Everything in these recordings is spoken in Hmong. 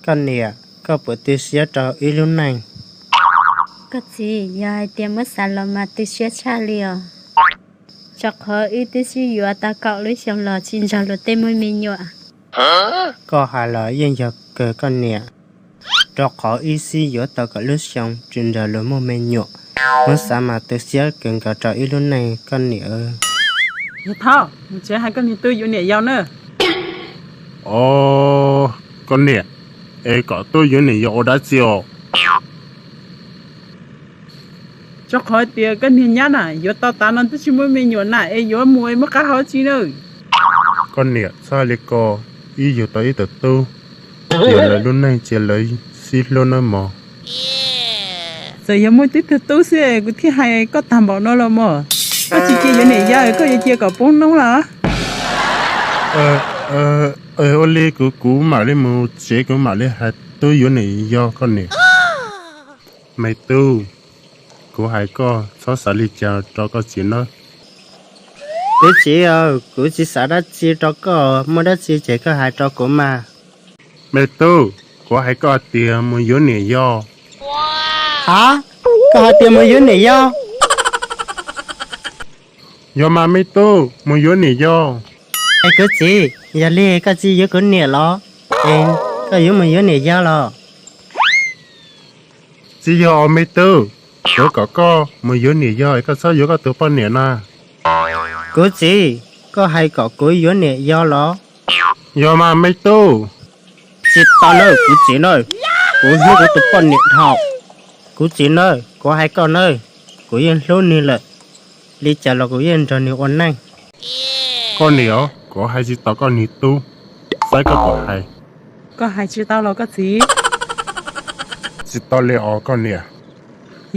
Koj niam, koj puas tu siab rau wb lub neej? Koj txiv, yog hais tias muab xav los mas tu siab tshaj li os. Rau qhov wb twb sib yuav tau kaum lub xyoo los tsis nrog luag tej muaj me nyuam. Koj hais los yeej yog kawg koj niam, rau qhov wb sib yuav tau kaum lub xyoo tsis nrog luag muaj me nyuam, muab xav mas tu siab kawg nkaus rau wb lub neej koj niam. Yog thaum mus tsev hais koj niag tub yuav niam yau na. Os, koj niam, es kom tub yuav niam yau ua dab tsi os? Rau qhov tias koj niag nyab na yuav tau tav no twb tsis muaj me nyuam na es yuav mus es muaj qab hau tsi na. Koj niam txhob hais li ko, wb yug tau ib tug tub, ces lawv lub neej cia lawv sib hlub nawb mog. Txawm yog muaj tib tug tub xwb kuv thiaj hais koj tag npaum no los mog. Koj tsis cia yuav niam yau koj yuav cia kom poob noob los? Ua li kuv, kuv mam li mus tsev kuv mam li hais tub yuav niam yau koj niam. Me tub, kuv hais koj txhob xav li cas rau koj txiv nawb. Kuv txiv, kuv tsis xav dab tsi rau koj, muaj dab tsi ces koj hais rau kuv mas. Me tub, kuv hais koj tias mus yuav niam yau. Hab, koj hais tias mus yuav niam yau? Yog mas me tub, mus yuav niam yau. Es kuv txiv, yog li koj tsis yuav kuv niam los? Es koj yuav mus yuav niam yau los? Tsis yog os me tub, kuv kom koj mus yuav niam yau es koj txhob yuav koj tus poj niam na. Kuv txiv, koj hais kom kuv yuav niam yau los? Yog mas me tub. Tsis tau nawb kuv txiv nawb, kuv hlub kuv tus poj niam dhau. Kuv txiv nawb, kuv hais koj nawb, kuv yeej hlub nws lawm, li cas los kuv yeej nrog nws ua neej. Koj niam, kuv hais tsis tau koj niag tub, saib koj puas hais. Koj hais tsis tau los koj txiv? Tsis tau li os koj niam.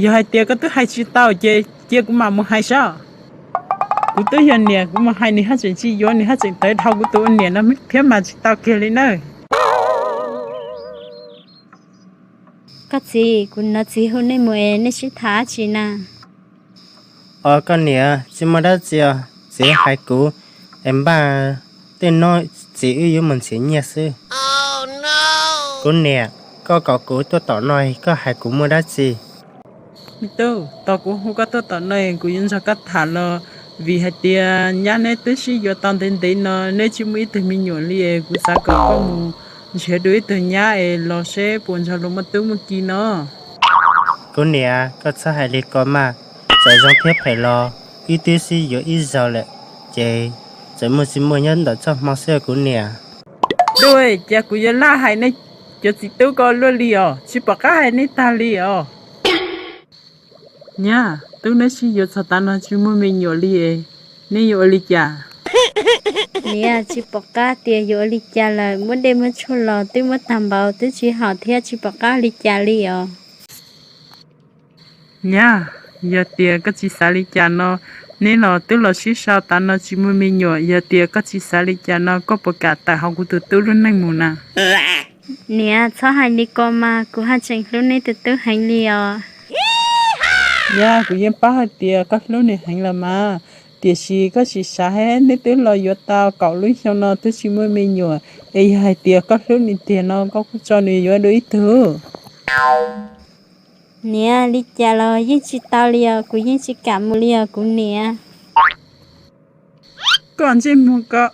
Yog hais tias koj twb hais tsis tau ces cia kuv mam mus hais saib. Kuv twb yog niam kuv mus hais nws haj tseem tsis yuav, nws haj tseem tawv dhau kuv tus ua niam no thiab mas tsis tau kiag li nawb. Koj txiv, kuv hnov txiv hu nej mus es nej sib tham dab tsi na? Os koj niam, tsis muaj dab tsi os, txiv hais kuv es npaj tej no txiv wb yuav mus nrhiav nyiaj xwb. Kuv niam, koj kom kuv tuaj tom no koj hais kuv muaj dab tsi? Me tub, tos kuv hu koj tuaj tom no kuv yuav nrog koj tham los, vim hais tias nyab neb twb sib yuav tau ntev ntev no neb tsis muaj ib tug me nyuam li es kuv xav kom koj mus nrhiav dua ib tug nyab es los seb puas nrog luag muaj tub muaj ki no. Kuv niam, koj txhob hais li ko mas, txawm zoo thiab phem los wb twb sib yuav ib zaug lawm, ces txawm muaj tsis muaj nyob ntawm txoj hmoo xwb kuv niam. Dua, cas kuv yuav laj hais nej cov txiv tub ko luaj li os, tsis pom qab hais nej tag li os. Nyab, tub neb sib yuav txog tav no tsis muaj me nyuam li, neb yuav ua li cas? Niam, tsis pom qab tias yuav ua li cas lawm, muab dej muab tshuaj los twb muab tag npaum twb tsis haum thiab tsis pom qab li cas li os. Nyab, yog tias koj tsis xav li cas no, neb los twb los sib sau tav no tsis muaj me nyuam, yog tias koj tsis xav li cas no koj puas kam tawm hauv kuv tus tub lub neej mus na? Niam, txhob hais li ko mas, kuv haj tseem hlub neb tus tub heev li os. Nyab, kuv yeej paub hais tias koj hlub nws heev los mas, tiam sis koj tsis xav, neb twb los yuav tau kaum lub xyoo no twb tsis muaj me nyuam, es yog hais tias koj hlub nws tiag no koj kuj tso nws yuav dua ib tug. Niam, li cas los yeej tsis tau li os, kuv yeej tsis kam mus li os kuv niam. Koj ntsej muag ko.